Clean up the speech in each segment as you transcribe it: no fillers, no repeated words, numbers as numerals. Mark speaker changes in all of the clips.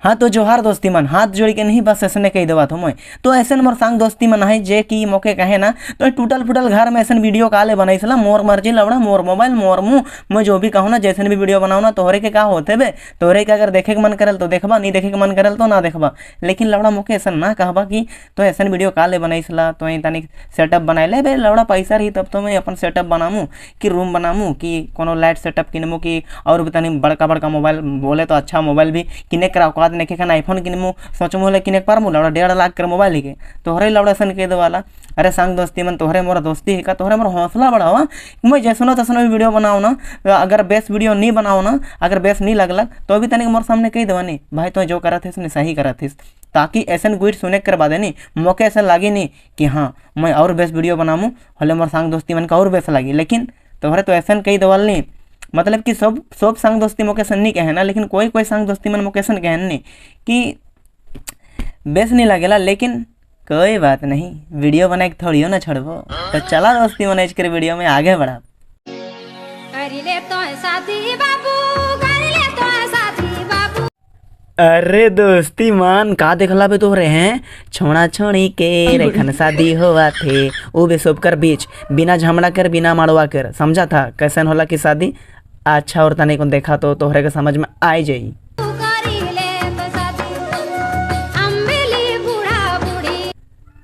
Speaker 1: हाँ तो जोहार दोस्ती मन, हाथ जोड़ के नहीं बस ऐसे कही देवा तो मैं तो ऐसे मोर संग दोस्ती मन है जे कि मौके कहे ना तो टूटल फूटल घर में ऐसे वीडियो काले बनाई मोर मर्जी लवड़ा, मोर मोबाइल मोर मुँह, मैं जो भी कहूँ ना जैसे भी वीडियो बनाऊ ना तोहरे के का होते बे, तोहरे के अगर देखे के मन करल तो देखबा, नहीं देखे के मन करल तो ना देखबा। लेकिन लवड़ा मौके ऐसा ना कहबा कि तो ऐसा वीडियो काले बनाई तो तनिक सेटअप बनाए ले बे लवड़ा, पैसा रही तब तो मैं अपन सेटअप बनामू कि रूम बनामू कि कोनो लाइट सेटअप किनमू कि और भी तनी बड़का बड़का मोबाइल बोले तो अच्छा मोबाइल भी किने कर औकात नहीं खान आईफोन किनमू सोचमू होले किने पारमू लवड़ा 1.5 लाख कर मोबाइल ही के तोहरे लवड़ा सन के देवाला। अरे संग दोस्ती मन तोहरे मोरा दोस्ती है का, तोहरे मोर हौसला बढ़ावा, मैं जैसनो तैसनो भी वीडियो बनाओ ना, अगर बेस्ट वीडियो नहीं बनाओ ना, अगर बेस्ट नहीं लगलक तो भी तनिक मोर सामने कही देवा नहीं भाई तो जो करत है सही करत है, ताकि ऐसा गुइट सुने कर बाद नहीं मौके ऐसा लगे नहीं कि हाँ मैं और बेस्ट वीडियो बनामू होले मोर संग दोस्ती मन का और बेस्ट लगी। लेकिन तोहरे तो ऐसा कही देवाल नहीं, मतलब कि सब सब संग दोस्ती मौके सन नहीं कहे ना, लेकिन कोई कोई संग दोस्ती मन मौके सन कहे नहीं कि बेस नहीं लगेला। लेकिन कोई बात नहीं, वीडियो बनाए थोड़ी हो ना छोड़बो, तो चला दोस्ती मन कर वीडियो में आगे बढ़ा। अरे दोस्ती मान का देखला बे तोहरे हैं छोड़ा छोड़ी के रेखन शादी हुआ थे वो भी सब कर बीच बिना झमड़ा कर बिना मारवा कर, समझा था कैसन होला की शादी। अच्छा और तने को देखा तो तोहरे के समझ में आई जाई।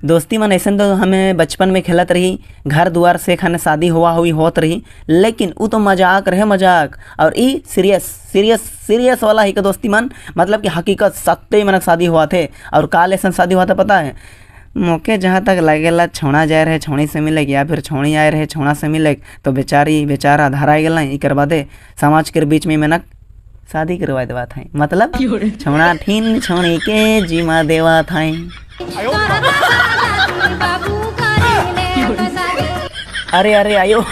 Speaker 1: दोस्ती मन ऐसा तो हमें बचपन में खेलत रही, घर द्वार से खाने शादी हुआ हुई होत रही, लेकिन वो तो मजाक रहे मजाक, और ई सीरियस सीरियस सीरियस वाला ही का दोस्ती मन, मतलब कि हकीकत सत्य मन शादी हुआ थे। और काल ऐसा शादी हुआ था पता है मौके जहाँ तक लगेला छोड़ा जाए रहे छोड़ी से मिले या फिर छोड़ी आए रहे छोड़ा से मिले, तो बेचारी बेचारा धराई गल इकर बादे समाज के बीच में मेनक शादी करवा देवा था, मतलब छोड़ा ठीन छोड़ी के जिमा देवा था। अरे अरे आयो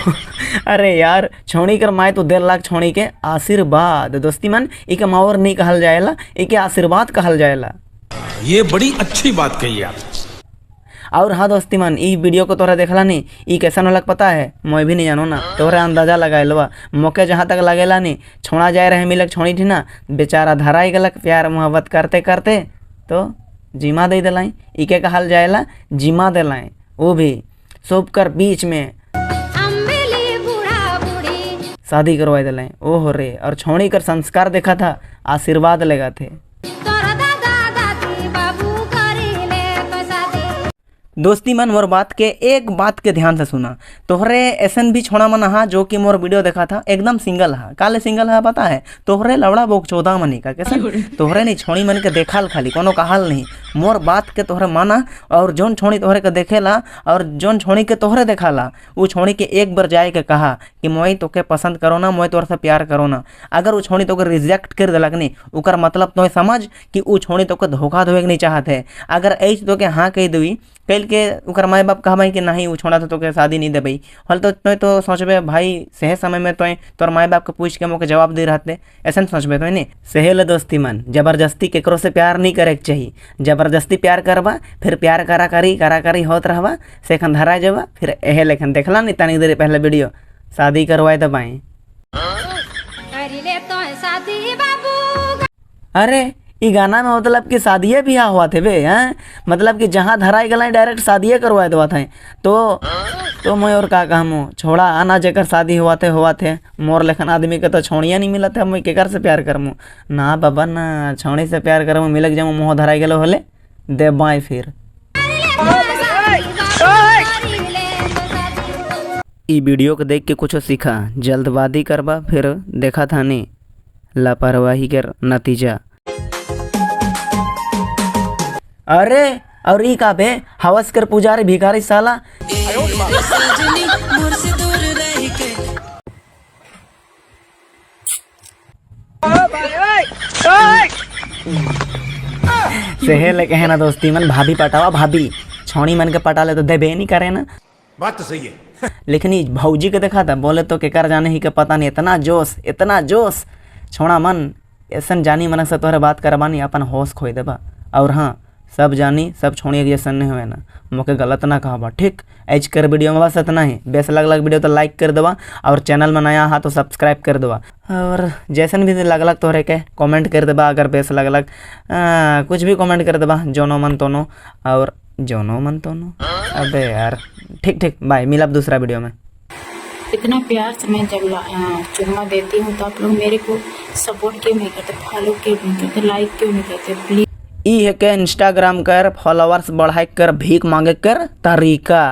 Speaker 1: अरे यार छोड़ी कर माए तो 1.5 लाख छोड़ी के आशीर्वाद। दोस्ती मन इके मावर नहीं कहल जाएला, इके आशीर्वाद कहल जाएला।
Speaker 2: ये बड़ी अच्छी बात कही आप।
Speaker 1: और हाँ दोस्ती मन ई वीडियो को तोरा देखला नहीं ई कैसन होलक पता है मैं भी नहीं जानो ना, तोहरा अंदाजा लगाए मौके जहाँ तक लगेला नहीं छोड़ा जाए रहे मिलक छोड़ी थी ना बेचारा धराई गलक प्यार मोहब्बत करते करते तो जिमा दे दिलाई, इके कहल जाएला जिमा दिलाई, वो भी सब कर बीच में शादी करवाई दिलाई। ओ हो रे, और छोड़ी कर संस्कार देखा था आशीर्वाद लेगा थे। दोस्ती मन मोर बात के एक बात के ध्यान से सुना, तोहरे ऐसन भी छोड़ा मन हा जो कि मोर वीडियो देखा था एकदम सिंगल हा, काले सिंगल हा पता है तोहरे लवड़ा बोक चौदह मनी का कैसे तोहरे नहीं छोड़ी मन के देखाल खाली कोनो कहाल नहीं, मोर बात के तोहरे माना और जोन छोड़ी तोहरे के देखेला और जोन छोड़ी के तोहरे देखाला वो छोड़ी के एक बार जाए के कहा कि मोई तोके पसंद करो ना, मोई तोहर से प्यार करो ना, अगर वो छोड़ी तोके रिजेक्ट कर दिलक नहीं उकर मतलब तो समझ कि वो छोड़ी तोके धोखा देवे के नहीं चाहते है। अगर ऐसे तोके हाँ कह दी कल के उकर माए बाप कहबई कि नहीं वो छोड़ा तो तोके शादी नहीं देबई हल तो तुम तो सोचबे भाई सहे समय में तो तोर माए बाप के पूछ के मोके जवाब दे रहते ऐसा सोचबे तो नहीं। सहेल दोस्ती मन जबरदस्ती केकरो से प्यार नहीं करे के चाहिए, जबरदस्ती प्यार करबा फिर प्यार करा करी करा करी होत रहबा सेखन धरा जबा फिर एहे लेखन देखला नहीं तनिक देर पहले वीडियो शादी करवाए दबाई। अरे ई गाना में मतलब कि शादिये बियाह हुआ थे बे हैं, मतलब कि जहाँ धराई गलाई डायरेक्ट शादिये करवाए देवा थे। तो मैं और का कहूँ छोड़ा आना जेकर शादी हुआ थे मोर लेखन आदमी के तो छोड़िया नहीं मिला था, मैं केकर से प्यार करमू ना बाबा ना छोड़ी से प्यार करमू मिलक जब मुँह धराई गलो होले दे बाई फिर। ई वीडियो को देख के कुछ सीखा, जल्दबाजी करबा फिर देखा था नहीं लापरवाही कर नतीजा। अरे और ई का बे हवस कर पुजारी भिखारी साला। सहे कहे ना दोस्ती मन भाभी पटावा भाभी छोड़ी मन के पटा ले तो देबे नहीं करे ना,
Speaker 2: बात तो सही है।
Speaker 1: लेकिन ई भौजी के देखा था बोले तो केकर जाने ही के पता नहीं, इतना जोश इतना जोश छोड़ा मन ऐसा जानी मन से तोहरे बात करबानी अपन होश खोई देबा। और हाँ सब जानी सब छोड़ी जैसन नहीं हुए ना, मोके गलत ना कहबा, ठीक। आज कर वीडियो में बस इतना ही। बेस लगलक वीडियो तो लाइक कर देवा, और चैनल में नया हा तो सब्सक्राइब कर देवा, और जैसन भी लगलक तोहरे के कमेंट कर देवा। अगर बेस लगलक कुछ भी कमेंट कर देवा, जोनो मन तोनो, और जोनो मन तोनो। अबे यार ठीक ठीक, बाय, मिलब दूसरा वीडियो में।
Speaker 3: इतना प्यार से मैं जब चुम्मा देती हूँ तो आप लोग मेरे को सपोर्ट क्यों नहीं करते, फॉलो क्यों नहीं करते, लाइक क्यों नहीं करते, प्लीज।
Speaker 1: ई है के इंस्टाग्राम कर फॉलोअर्स बढ़ाए कर भीख मांगे कर तरीका।